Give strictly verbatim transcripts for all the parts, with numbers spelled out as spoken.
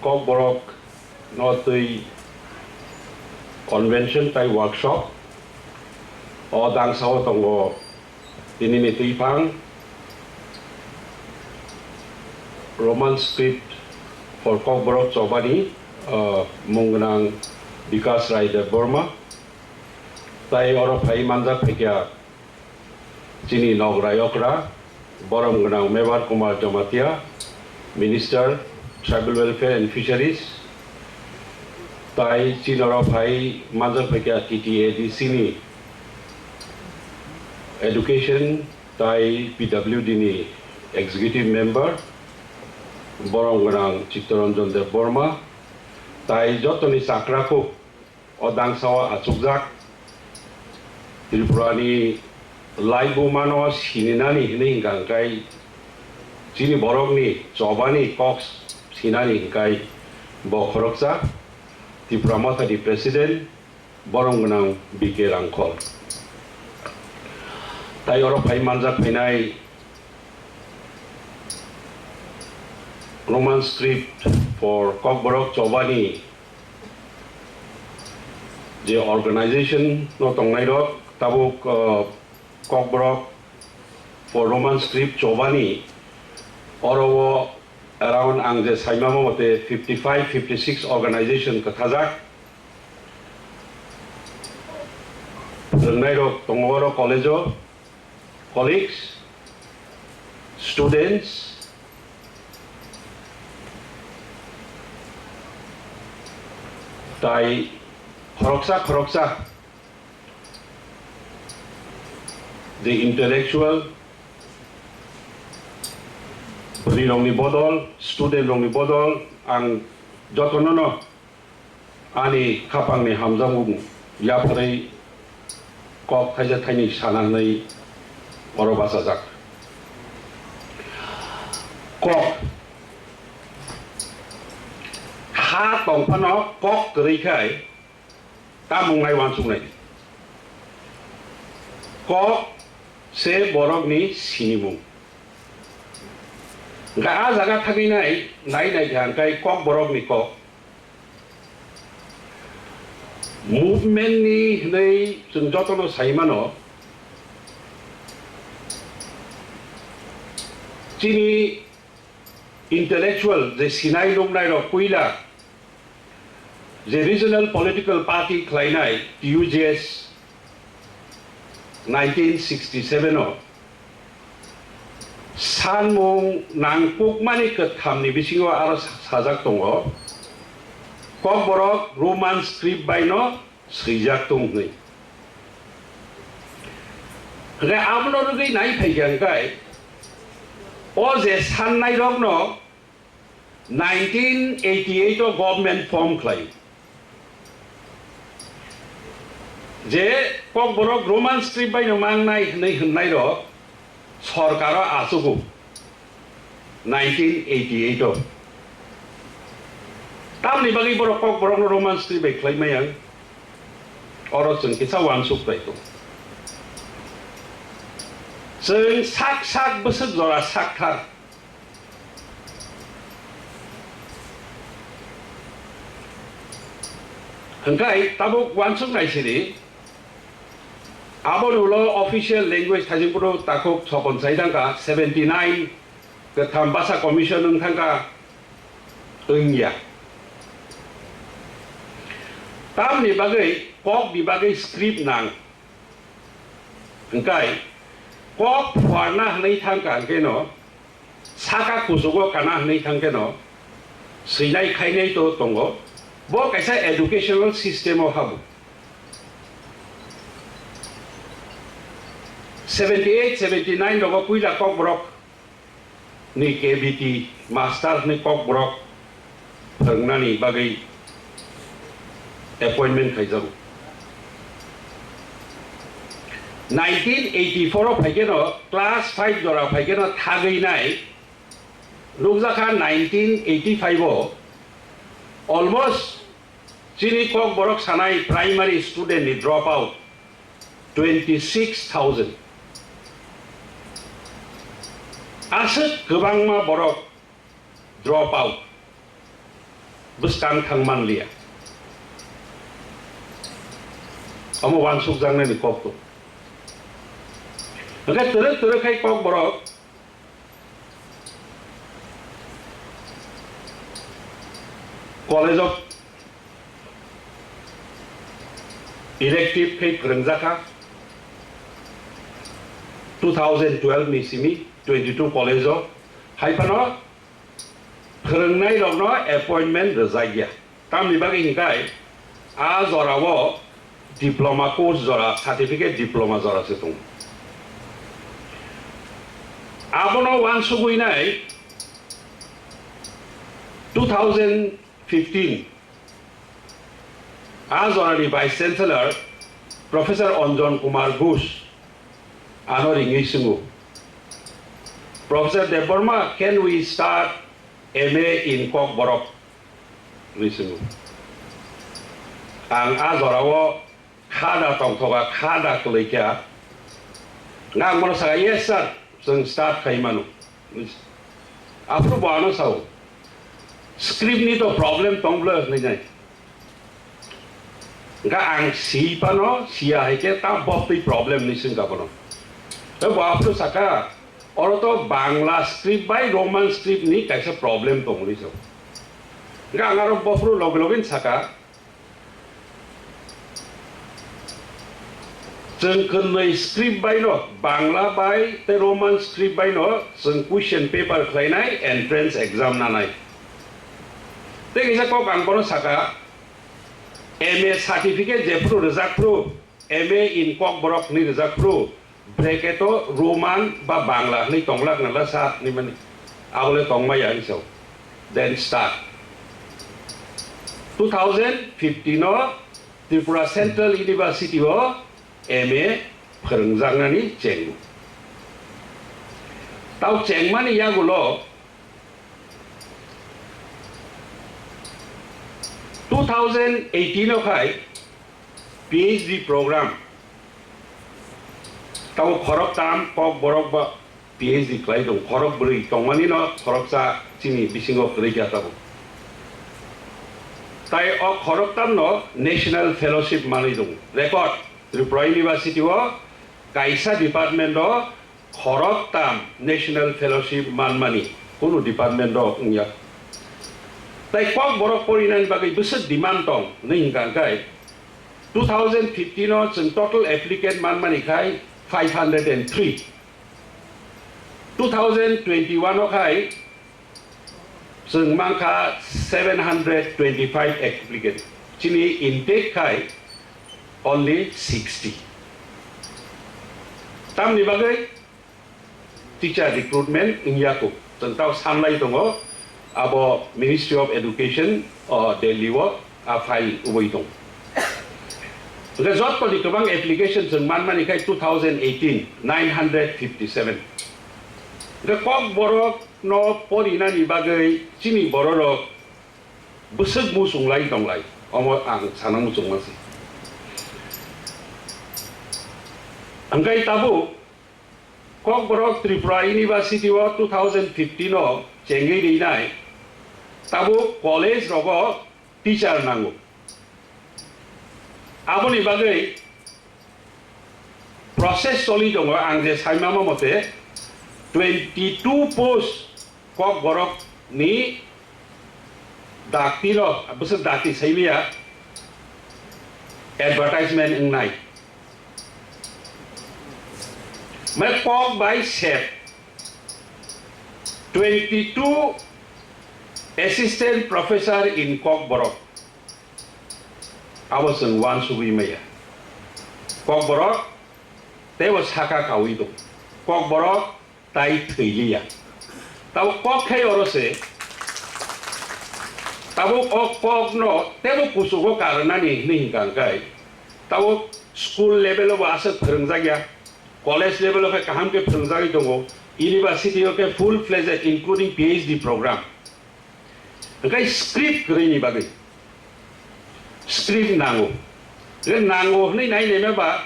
Kokborok no twi convention tai workshop o dangsa o tongo. Tini ni twiphang Roman script for Kokborok chobani, uh, mung gwnang Bikas Rai Debbarma. Tai oro phai manjak phaikha chini nog rayokra, borom gwnang Mebar Kumar Jamatia, Minister, Tribal Welfare and Fisheries, tai chini oro phai manjak phaikha T T A D C ni Education tai P W D ni Executive Member, borom gwnang Chittaranjan Debbarma, tai jotoni chakra kuk o dangsa o achukjak. Tripura ni laibuma no sininani hinwi hwnkha hwnkhe chini borok ni chobani kok sinani hwnkhe bo khoroksa Tipra Motha ni President, borom gwnang B K Rangkhol. Tai oro phai manjak phainai Roman script for Kokborok chobani je organization no tongnai rok tabuk, uh, Kokborok for Roman script chobani oro o around ang je saimamo mate fifty five, fifty six organization kwthajak. Rwngnai rok tongo oro college o, colleagues, students, tai khoroksa khoroksa the intellectual, bwrwi rokni bodol, student rokni bodol, ang jotono no ani khapangni hamjakmung yapharwi kok thaisa thainwi sana hwnwi oro bachajak. Kok. Ha tong phano kok kwrwi khai tamung nai uansuknai. Kok se borokni sinimung. Hwnkhe a jaga thagwi nai, nai nai kha hwnkhe Kokborokni kok. Movement ni hwnwi chwng jotono sai mano, chini intellectual je sinai nuknai rok puila je regional political party khlainai T U J S nineteen sixty seven o sanmung nangkukmani kwthamni bisingo aro sa-, sajak tongo, Kokborok Roman script bai no swijak tong hwnwi. Hwnkhe abono rwgwi nai phaikha hwnkhe o je sannai rokno nineteen eighty eight o government form khlai. Je Kokborok Roman script bai no mangnai hwnwi hwnnai rok sorkaro achugo nineteen eighty eight o. Tamni bagwi borok Kokborok no Roman script bai khlai maya? Oro chwng kisa uansuk bai tongo. Chwng sak sak bwswk jora sak thar. Hwnkhe tabuk uansuk nai sidi, aboni ulo official language thajikphuru takhuk sokon sai thangkha, seventy nine kwtham basa commission wng thangkha, wngya. Tamni bagwi kokni bagwi script nang. Hwnkhe kok phuarna hwnwi thangkha hwnkhe no, saka kuchugo kana hwnwi thangkhe no, swinai khainai to tongo. Bo kaisa educational system o habu. Seventy eight, seventy nine rogo puila Kokborok ni K B T master hwnwi Kokborok phwrwngnani bagwi appointment khaijago. Nineteen eighty four o phaikhe no class five jora phaikhe no thagwi nai nukjakha nineteen eighty five o almost chini Kokborok sanai primary student ni drop out twenty six thousand. Aswk kwbangma borok drop out. bwskang thang manliya. Omo wansukjaknani kok tong. Hwnkhe twrwk twrwk khai Kokborok College of Elective khai phwrwngjakha two thousand twelve ni simi twenty two college o. Hai phano phwrwngnairokno appointment rwjakya. Tamni bagwi hinkhai a jorao diploma course jora, certificate diploma jora se tongo. Abono wansugwi nai two thousand fifteen a jorani Vice Chancellor Professor Anjan Kumar Ghosh ano ringwi swngo, "Professor Debbarma, can we start M A in Kokborok?" hinwi swngo. Ang a jorao kha da tongthoka, kha da kwlwikha. Nga ang bono sakha, "Yes sir, chwng start khai mano." Aphuru bo ano sao, "Script ni to problem tong bwle," hinwi nai. Hwnkhe ang si phano siya hai khe ta botwi problem hinwi swngkha bono. Tei bo aphuru sakha, "Oro to Bangla script bai Roman script ni kaisa problem tong," hinwi sao. Hwnkhe ang aro bophuru loge loge sakha, "Chwng kwnwi script bai no, Bangla bai tei Roman script bai no chwng question paper khlainai, entrance exam nanai." Tei kisa kok ang bono sakha, "M A certificate jephru rwjak phru, M A in Kokborok hinwi rwjak phru, bracket o Roman ba Bangla hinwi tonglak nala sa," hinwi mani. Abole tongmaya hinwi sao. Then start. Two thousand fifteen o Tripura Central University o M A phwrwngjaknani chengmung. Tao chengmani yagulo two thousand eighteen o khai P H D program. Tao khorok tam Kokborok ba P H D khlai tong, khorok bwrwi tongmani no khoroksa chini bisingo kwrwi kha tabuk. Tai o khorok tam no National Fellowship manwi tong. Record, Tripura University o kaisa department o khorok tam National Fellowship manmani kunu department o wngya. Tai Kokborok porinani bagwi bwswk demand tong hinwi hwnkha hwnkhe two thousand fifteen o chwng total applicant manmani khai five hundred and three. Two thousand twenty-one o khai chwng mankha seven hundred twenty-five applicant. Chini intake khai only sixty. Tamni bagwi teacher recruitment wngya kho. Chwng tao sanlai tongo, abo Ministry of Education o Delhi o a file ubui tong. Hwnkhe jotoni kwbang application chwng manmani khai two thousand eighteen, nine hundred fifty-seven. Hwnkhe Kokborok no porinani bagwi chini bororok bwswk muchunglai tonglai, omo ang sana muchungma se. Hwnkhe tabuk Kokborok Tripura University o two thousand fifteen o chengwi rinai, tabuk college rogo teacher nango. Aboni bagwi process choli tongo, ang je saimama mote twenty two post Kokborok ni dakti no, bwswk dakti saimaya advertisement wngnai. Mai kok bai sep twenty two assistant professor in Kokborok. Abo chwng uansugwi maya. Kokborok teibo saka kaui tong. Kokborok tai thwi liya. Tabuk kok khai oro se, tabuk o kok no teibo kuchugo karnani hinwi hwnkha hwnkhe, tabuk school level o bo aswk phwrwngjakya, college level o khe kaham khe phwrwngjagwi tongo, university o khe full fledged including P H D program. Hwnkhe script kwrwini bagwi script nango. Hwnkhe nango hwnwi nai naima ba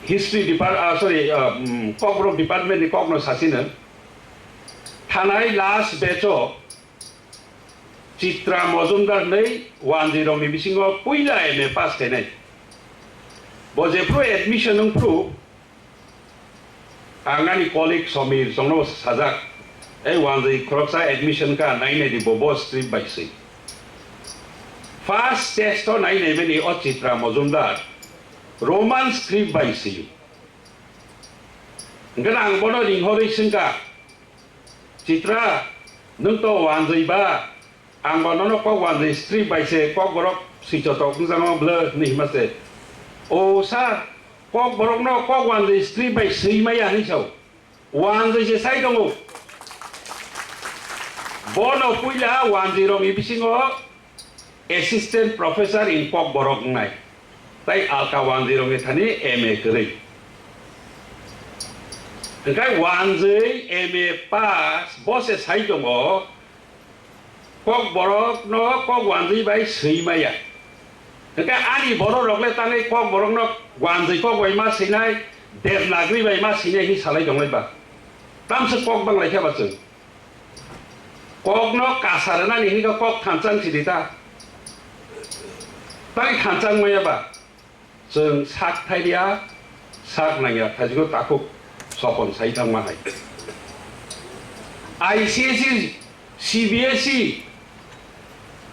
history depart-, ah, sorry, ah, mm, Kokborok department ni kokno sachino. Thanai last batch o Chitra Mojumdar hinwi wanjwi rokni bisingo puila M A pass khainai. Bo jephru admission wngphru, ang ani colleague Somir chwngno sajak, "Ei wanjwi khoroksa admission ka, nai nai di bo, bo script bai swi." First test o nai nai bini o Chitra Mojumdar Roman script bai swi. Hwnkhe ang bono ringhorwi swngkha, "Chitra, nwng to wanjwi ba, ang bo nono kok wanjwi script bai se kokborok swichotok wngjakno bwle?" hinwi hima se. "O sir, kokborokno kok wanjwi script bai swi maya," hinwi sao. Wanjwi se sai tongo. Bono puila wanjwi rokni bisingo Assistant Professor in Kokborok wngnai, tai alka wanjwi rokni thani M A kwrwi. Hwnkhe wanjwi M A pass bo se sai tongo, Kokborokno kok wanjwi bai swi maya. Hwnkhe ani borok rok le tangwi Kokborokno wanjwi kok bai ma swinai, Devanagari bai ma swinai hinwi salai tonglai ba. Tamswk kok bang lai kha ba chwng. Kokno kasa rwnani hini khe kok thansa wng sidi ta. Tei thansa wng maya ba. Chwng sak thailia, sak nangya, thaijigo takhuk sopon sai thangma hai. I C S E, C B S E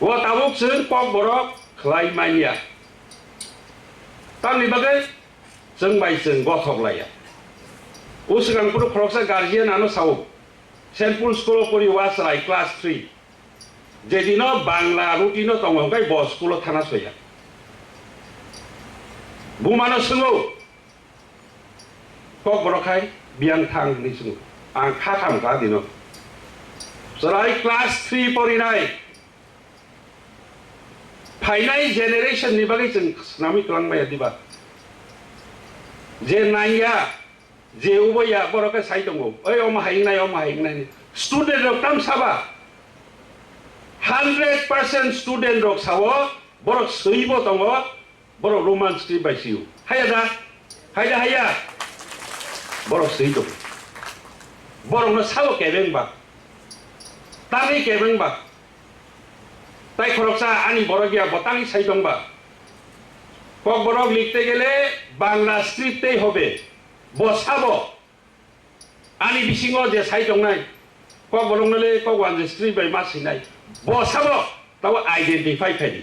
o tabuk chwng Kokborok khlai manya. Tamni bagwi chwng bai chwng gothok laiya. O swkang phuru khoroksa guardian ano sao, Saint Paul School o pori o a chwrai class three. Jedino Bangla routine o tongo, hwnkhe bo school o thana soya. Bumano swngo, Kokborok hai biyang thang hinwi swngo. Ang kha kham kha dino. Chwrai class three porinai. Phainai generation ni bagwi chwng swnamwi kwlang maya diba? Je nangya, je uboya, borok khe sai tongo, "Oi, omo hai wngnai, omo hai wngnai," hinwi. Student rok tam saba? Hundred percent student rok sao, borok swibo tongo, borok Roman script bai sio. Haya da? Hai da haya? Borok swi tongo. Borokno sao kebeng ba? Tangwi kebeng ba? Tai khoroksa ani borok ya, bo tangwi sai tong ba? Kokborok likte gele Bangla script tei hobe. Bo sabo? Ani bisingo je sai tongnai, Kokborokno le kok wanjwi script bai ma swinai. Bo sabo? Tabo identify khai di.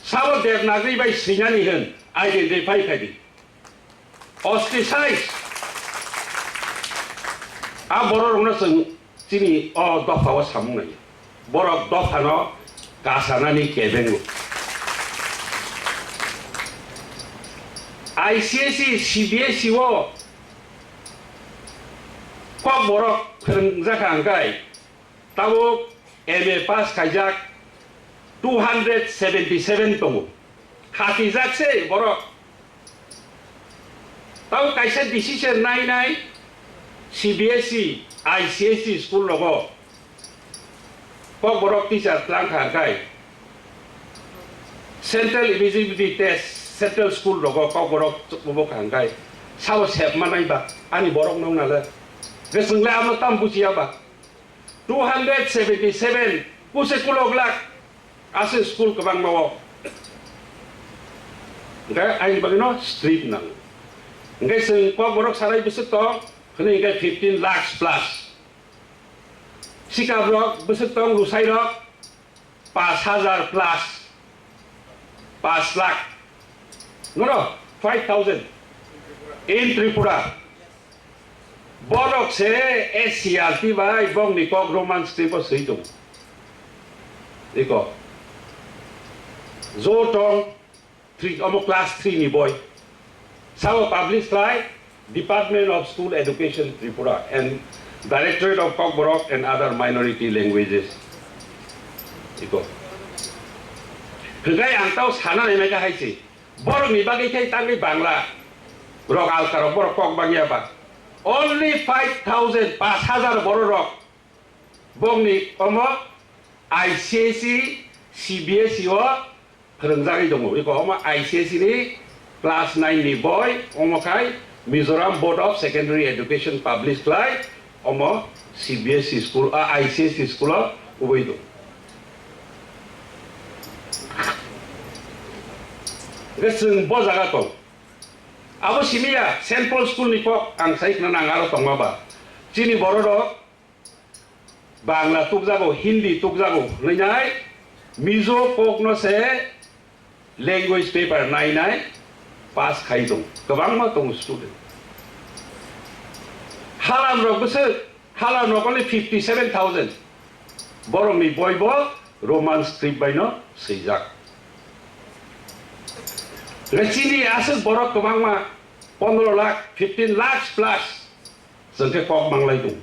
Sabo Devanagari bai swinani hwn, identify khai di. Ostricize. A borok rokno chwng chini o dopha o samung nai. Borok dophano kasanani kebengo. I C S E, C B S E o Kokborok phwrwngjak ang kai. Tabuk M A pass khaijak two hundred seventy seven tongo. Khatijak se borok. Tabuk kaisa decision nai nai C B S E, I C S E school rogo Kokborok teacher tlang kha hwnkhe Central Eligibility Test, Central School rogo Kokborok chukmubuk kha hwnkhe sabo sep manai ba ani borok nung nale. Hwnkhe chwng le amo tam bujiya ba. Two hundred seventy seven, kuse kulok lak, ase school kwbangma o. Hwnkhe aini bagwino strict nango. Hwnkhe chwng Kokborok sarai bwswk tong, hwnwi hwnkhe fifteen lakhs plus. Sikap rok bwswk tong, Lusai rok, pash hajar plus, pash lakh, no, no, five thousand in Tripura. Borok se S C R T bai bongni kok Roman script o swi tongo. Iko. Jo tong three, omo class three ni boi. Sabo publish khlai Department of School Education Tripura and Directorate of Kokborok and Other Minority Languages. Iko. Hwnkhe ang tao sana nai mai kha hai se. Borok ni bagwi khe tangwi Bangla rok alka rok borok kok bangya ba. Only five thousand, pash hajar borok rok bongni omo I C S E, C B S E o phwrwngjagwi tongo. Eko omo I C S E ni class nine ni boi, omo khai Mizoram Board of Secondary Education publish khlai, omo C B S E school, ah, I C S E school o ubui tongo. Hwnkhe chwng bo jaga tong. Abo simi ya, Saint Paul School ni kok ang sai khna nang aro tongma ba. Chini borok rok Bangla tukjago, Hindi tukjago hwnwi nai, Mizo kok no se language paper nai nai pass khai tong, kwbangma tong student. Halam rok bwswk, halam rok only fifty seven thousand. Borok ni boi bo Roman script bai no swijak. Hwnkhe chini aswk borok kwbangma pondro lakh, fifteen lakhs plus chwng khe kok manglai tong.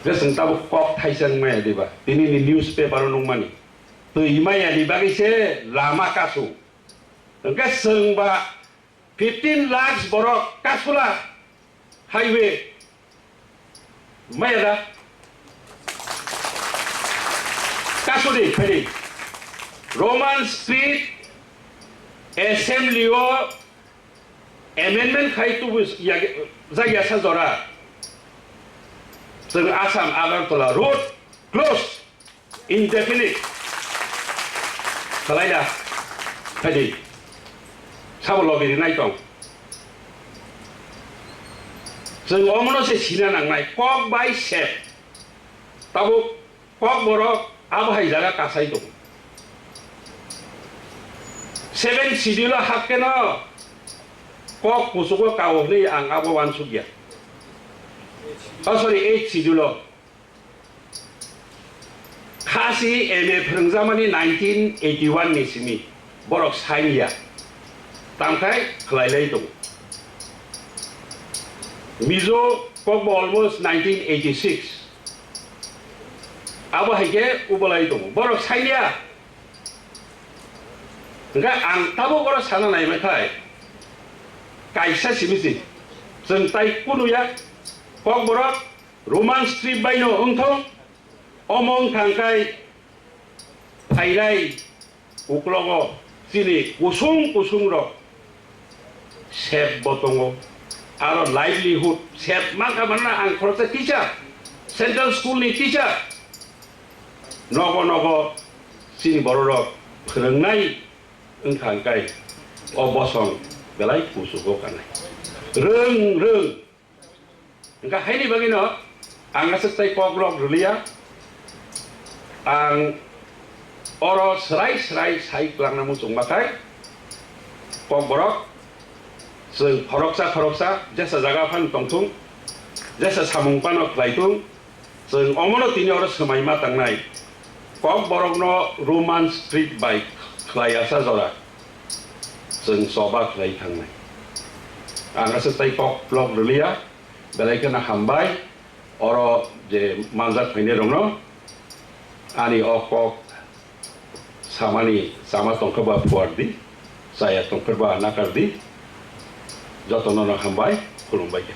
Hwnkhe chwng tabuk kok thaisa wng maya diba? Tini ni newspaper o nukmani. Twi maya ni bagwi se lama kasu. Hwnkhe chwng ba fifteen lakhs borok kasula highway maya da? Kasudi, phaidi. Roman script assembly o amendment khai tubu ya, jagya sa jora. Chwng Assam Agartala road close. Indefinite. Khalai da. Phaidi. Sabo logi rinai tong. Chwng omono se sina nangnai. Kok bai sep. Tabuk kok borok abo hai jaga kasai tong. Seven schedule o hak keno kok kuchugo kao hwnwi ang abo wansukya. Oh, sorry, eight schedule o. Khasi M A phwrwngjakmani nineteen eighty one ni simi borok sain ya, tamkhai khlai lai tongo. Mizo kokbo almost nineteen eighty six, abo hai khe ubolai tongo, borok sain ya. Hwnkhe ang tabuk oro sana naibathai, kaisa simi se chwng tai kunu ya, kokborok Roman script bai no wngthong, omo wngthang kai phainai uklogo chini kusung kusung rok sep bo tongo, aro livelihood sep mankha manna ang khoroksa teacher, central school ni teacher, nogo nogo chini borok rok phwrwngnai wngthang kai o bosong belai kuchugo kanai. Rwng, rwng. Hwnkhe haini bagwino ang aswk tai kok rok rwliya. Ang oro swrai swrai sai kwlangna muchungma khai kokborok chwng khoroksa khoroksa jesa jaga phano tongthung, jesa samung phano khlaitung, chwng omono tini oro swmai ma tangnai. Kokborokno Roman script bai khlai asa jora chwng choba khlai thangnai. Ang aswk tai kok blok rwliya, belai kheno hambai. Oro je manjak phainai rokno ani o kok samani chama tongkha ba phuar di, chaya tongkha ba nakar di, jotono no hambai, khulumbai khe.